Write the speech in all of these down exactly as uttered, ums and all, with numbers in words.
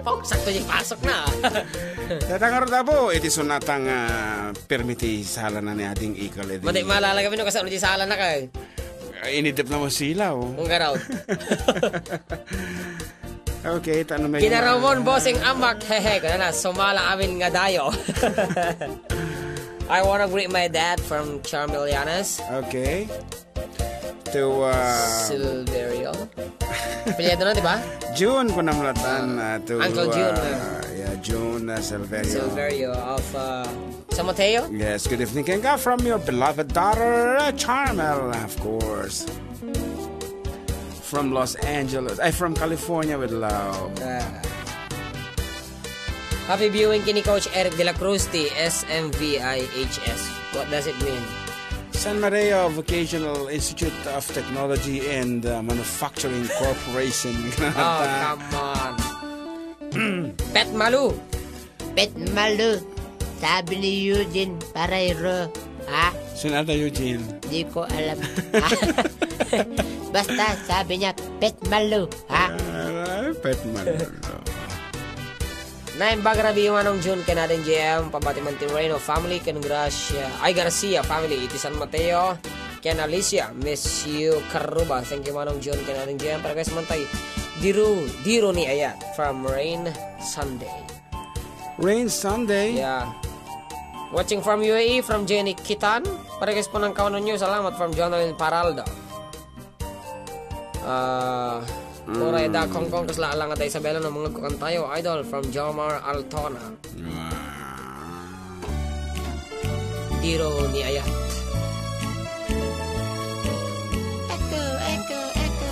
Oh, sakto yung pasok na. Datang ngarud, Apo, iti sonatang, ah, permi ti salana ni Ading Ikal, edi. Mati, malalaga mi no kasano ti salana kay. Ay, inidep na mo sila, oh. Kung garaw. Okay, tano may Kinarawon, bossing amak. Hehe, kana na, sumala amin nga dayo. I wanna greet my dad from Charmel Llanes. Okay. To, uh, Silverio. Apelyido na, di ba? June, kunam latan, Ah, uh, to, Uncle June, uh, uh, yeah, June, uh, Silverio. Silverio of, uh, San Mateo? Yes, good evening. Kenka from your beloved daughter, uh, Charmel, of course. From Los Angeles. Ay, from California with love. Ah. Happy viewing kini Coach Eric de la Cruz ti S M V I H S. What does it mean? San Mateo Vocational Institute of Technology and, uh, Manufacturing Corporation. Oh, come on. Pet Malu. Pet Malu. Sabi ni Eugene Pareiro. Ha? Sino ata Eugene? Di ko alam. Basta, sabi niya, Pet Malu. Ha? Ah, Pet Malu. Naimbag rabii Manong June ken Ading J M, pabati man ti Reno family, ken Gracia, ay, Garcia family, iti San Mateo, ken Alicia, miss you, Karuba. Thank you, Manong June ken Ading J M. Para guys, man tay, Diru, Diru ni Ayat, from Rain Sunday. Rain Sunday? Yeah. Watching from U A E, from Jenny Kitan. Para guys po ng kawanan nyo, salamat from Jonalyn Paraldo. Ah, Korea da Hong Kong, kasla alang ada Isabela, no, mga kukan tayo, idol, from Jomar Altona. Wow. Tiro ni Ayat. Echo, echo, echo.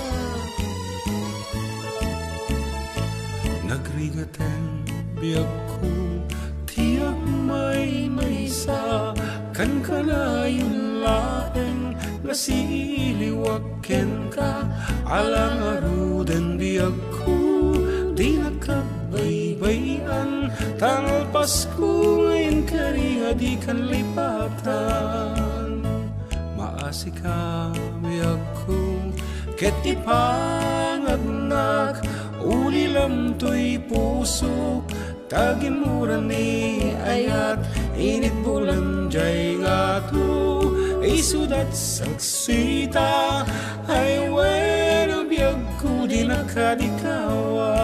Nagrigaten biagko, ti agmaymaysa, kankanayon laeng nga siliwak kenka, ala ngaruden biagko, dinaka baybay-an, ta nalpasko nga inkari nga dikan lipatan. Maasika biagko, ket ti pangagnak, ulilamtoy pusok, ta gimura ni Ayat, init bulan jay ngato, isudat saksita, ay wen a biagko, dinaka dikawa.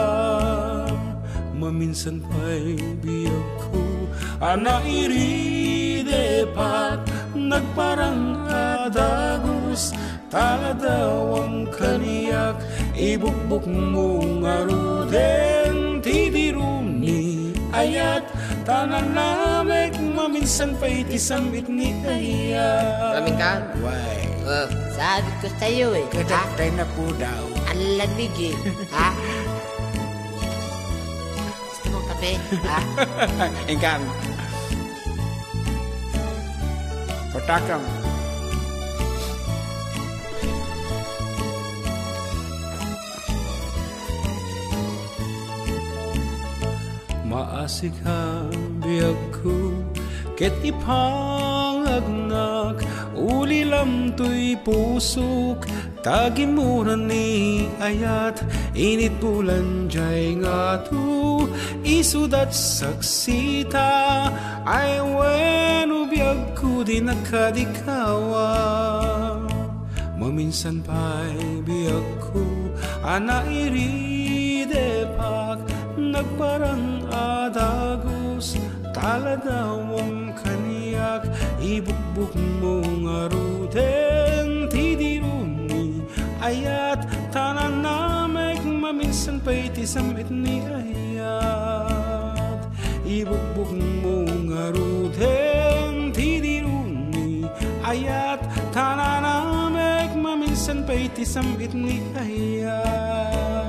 Maminsan pay biagko, a nairidepak, nagparang a dagus, ta ladawam kaniak, ibukbukmo ngaruden ti Diru ni Ayat, ta nanamek maminsan pay ti sam-it ni Ayat. Amin ka? Why? Oh. Sabi ko sa'yo eh, ha? Katatay na po daw. Ang lamig eh, ha? Gusto mong kape, ha? Inkan. Patakam. Maasika biagko, ket ipangagnak, ulilamtoy pusok, ta gimura ni Ayat, init bulan jay ngato, isudat saksita, ay wen a biagko, dinaka dikawa. Maminsan pay biagko, a nairidepak, nagparang a dagus, ta ladawam kaniak, ibukbukmo ngaruden ti Diru ni Ayat, ta nanamek maminsan pay ti sam-it ni Ayat. Ibukbukmo ngaruden ti Diru ni Ayat, ta nanamek maminsan pay ti sam-it ni Ayat.